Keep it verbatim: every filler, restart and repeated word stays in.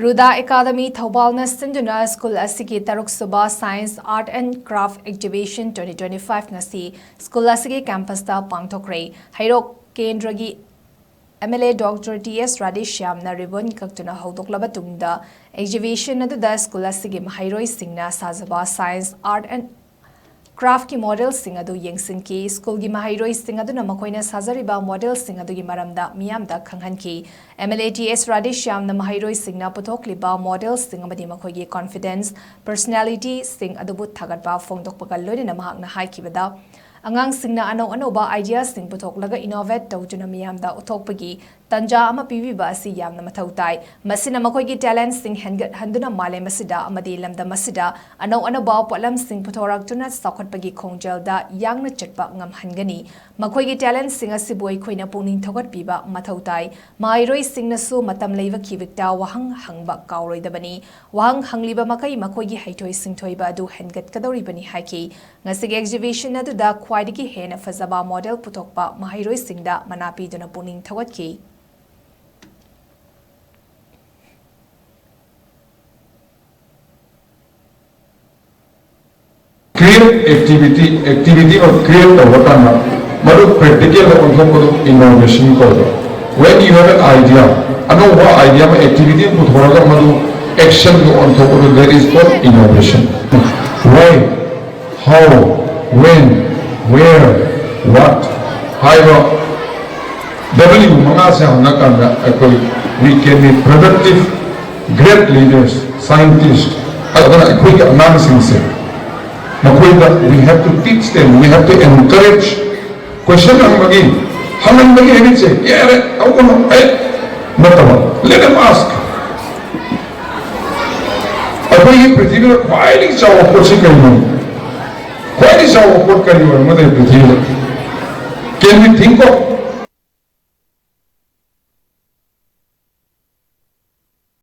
ꯔꯨꯗꯥ academy ꯊꯧꯕꯥꯜꯅ ꯁꯤꯟꯗꯨꯅ school ꯑꯁꯤꯒꯤ ꯇꯔꯨꯛꯁꯨꯕ Science, Art and Craft Exhibition twenty twenty-five ꯉꯁꯤ ꯁ꯭ꯀꯨꯜ ꯑꯁꯤꯒꯤ ꯀꯦꯝꯄꯁꯇ ꯄꯥꯡꯊꯣꯛꯈ꯭ꯔꯦ꯫ ꯍꯩꯔꯣꯛ ꯀꯦꯟꯗ꯭ꯔꯒꯤ MLA Doctor T S Radheshyamꯅ ribbon ꯀꯛꯇꯨꯅ ꯍꯧꯗꯣꯛꯂꯕ ꯇꯨꯡꯗ, exhibition ꯑꯗꯨꯗ ꯁ꯭ꯀꯨꯜ ꯑꯁꯤꯒꯤ ꯃꯍꯩꯔꯣꯏꯁꯤꯡꯅ ꯁꯥꯖꯕ Science, Art and Craftꯀꯤ modelꯁꯤꯡ ꯑꯗꯨ ꯌꯦꯡꯁꯤꯟꯈꯤ꯫ ꯁ꯭ꯀꯨꯜꯒꯤ ꯃꯍꯩꯔꯣꯏꯁꯤꯡ ꯑꯗꯨꯅ ꯃꯈꯣꯏꯅ ꯁꯥꯖꯔꯤꯕ modelꯁꯤꯡ ꯑꯗꯨꯒꯤ ꯃꯔꯝꯗ ꯃꯤꯌꯥꯝꯗ ꯈꯪꯍꯟꯈꯤ꯫ MLA T S Radheshyamꯅ ꯃꯍꯩꯔꯣꯏꯁꯤꯡꯅ ꯄꯨꯊꯣꯛꯂꯤꯕ modelꯁꯤꯡ ꯑꯃꯗꯤ ꯃꯈꯣꯏꯒꯤ confidence, personalityꯁꯤꯡ ꯑꯗꯨꯕꯨ ꯊꯥꯒꯠꯄ ꯐꯣꯡꯗꯣꯛꯄꯒ ꯂꯣꯏꯅꯅ ꯃꯍꯥꯛꯅ ꯍꯥꯏꯈꯤꯕꯗ, ꯑꯉꯥꯡꯁꯤꯡꯅ ꯑꯅꯧ ꯑꯅꯧꯕ ideaꯁꯤꯡ ꯄꯨꯊꯣꯛꯂꯒ innovate ꯇꯧꯗꯨꯅ ꯃꯤꯌꯥꯝꯗ ꯎꯠꯊꯣꯛꯄꯒꯤ ꯇꯟꯖꯥ ꯑꯃ ꯄꯤꯕꯤꯕ ꯑꯁꯤ ꯌꯥꯝꯅ ꯃꯊꯧ ꯇꯥꯏ꯫ ꯃꯁꯤꯅ ꯃꯈꯣꯏꯒꯤ talentꯁꯤꯡ ꯍꯦꯟꯒꯠꯍꯟꯗꯨꯅ ꯃꯥꯂꯦꯝ ꯑꯁꯤꯗ ꯑꯃꯗꯤ ꯂꯝꯗꯝ ꯑꯁꯤꯗ ꯑꯅꯧ ꯑꯅꯧꯕ ꯄꯣꯠꯂꯝꯁꯤꯡ ꯄꯨꯊꯣꯔꯛꯇꯨꯅ ꯆꯥꯎꯈꯠꯄꯒꯤ ꯈꯣꯡꯖꯦꯜꯗ ꯌꯥꯡꯅ ꯆꯠꯄ ꯉꯝꯍꯟꯒꯅꯤ꯫ ꯃꯈꯣꯏꯒꯤ talentꯁꯤꯡ ꯑꯁꯤꯕꯨ ꯑꯩꯈꯣꯏꯅ ꯄꯨꯛꯅꯤꯡ ꯊꯧꯒꯠꯄꯤꯕ ꯃꯊꯧ ꯇꯥꯏ꯫ ꯃꯍꯩꯔꯣꯏꯁꯤꯡꯅꯁꯨ ꯃꯇꯝ ꯂꯩꯕ ꯈꯤꯕꯤꯛꯇ ꯋꯥꯍꯪ ꯍꯪꯕ ꯀꯥꯎꯔꯣꯏꯗꯕꯅꯤ꯫ ꯋꯥꯍꯪ ꯍꯪꯂꯤꯕ ꯃꯈꯩ ꯃꯈꯣꯏꯒꯤ ꯍꯩꯊꯣꯏ ꯁꯤꯡꯊꯣꯏꯕ ꯑꯗꯨ ꯍꯦꯟꯒꯠꯀꯗꯧꯔꯤꯕꯅꯤ ꯍꯥꯏꯈꯤ꯫ ꯉꯁꯤꯒꯤ exhibition ꯑꯗꯨꯗ ꯈ꯭ꯋꯥꯏꯗꯒꯤ ꯍꯦꯟꯅ ꯐꯖꯕ model ꯄꯨꯊꯣꯛꯄ ꯃꯍꯩꯔꯣꯏꯁꯤꯡꯗ ꯃꯅꯥ ꯄꯤꯗꯨꯅ ꯄꯨꯛꯅꯤꯡ ꯊꯧꯒꯠꯈꯤ꯫ Create activity, activity ꯑꯃ create ꯇꯧꯕ ꯀꯥꯟꯗ ꯃꯗꯨ practical ꯗ ꯑꯣꯟꯊꯣꯛꯄꯗꯨ innovation ꯀꯧꯏ꯫ When you have an idea, ꯑꯅꯧꯕ idea ꯑꯃ, activity ꯑꯃ ꯄꯨꯊꯣꯔꯒ ꯃꯗꯨ action the ꯑꯣꯟꯊꯣꯛꯄꯗꯨ, that is called innovation. Why, how, when, where, what ꯍꯥꯏꯕ W ꯃꯉꯥꯁꯦ ꯍꯪꯉꯀꯥꯟꯗ ꯑꯩꯈꯣꯏ we can be productive, great leaders, scientist꯫ ꯑꯗꯨꯅ ꯑꯩꯈꯣꯏꯒꯤ ꯑꯉꯥꯡꯁꯤꯡꯁꯦ ꯃꯈꯣꯏꯗ we have to teach them, we have to encourage꯫ Question ꯍꯪꯕꯒꯤ, ꯍꯪꯍꯟꯕꯒꯤ habit ꯁꯦ, ꯌꯥꯔꯦ, ꯇꯧꯒꯅꯨ, ꯑꯦ, ꯅꯠꯇꯕ, let them ask꯫ ꯑꯩꯈꯣꯏꯒꯤ ꯄ꯭ꯔꯤꯊꯤꯕꯤꯗ ꯈ꯭ꯋꯥꯏꯗꯒꯤ ꯆꯥꯎꯕ ꯄꯣꯠꯁꯤ ꯀꯔꯤꯅꯣ? ꯈ꯭ꯋꯥꯏꯗꯒꯤ ꯆꯥꯎꯕ ꯄꯣꯠ ꯀꯔꯤ ꯑꯣꯏꯔꯝꯒꯗꯒꯦ ꯄ꯭ꯔꯤꯊꯤꯕꯤꯗ? Can we think of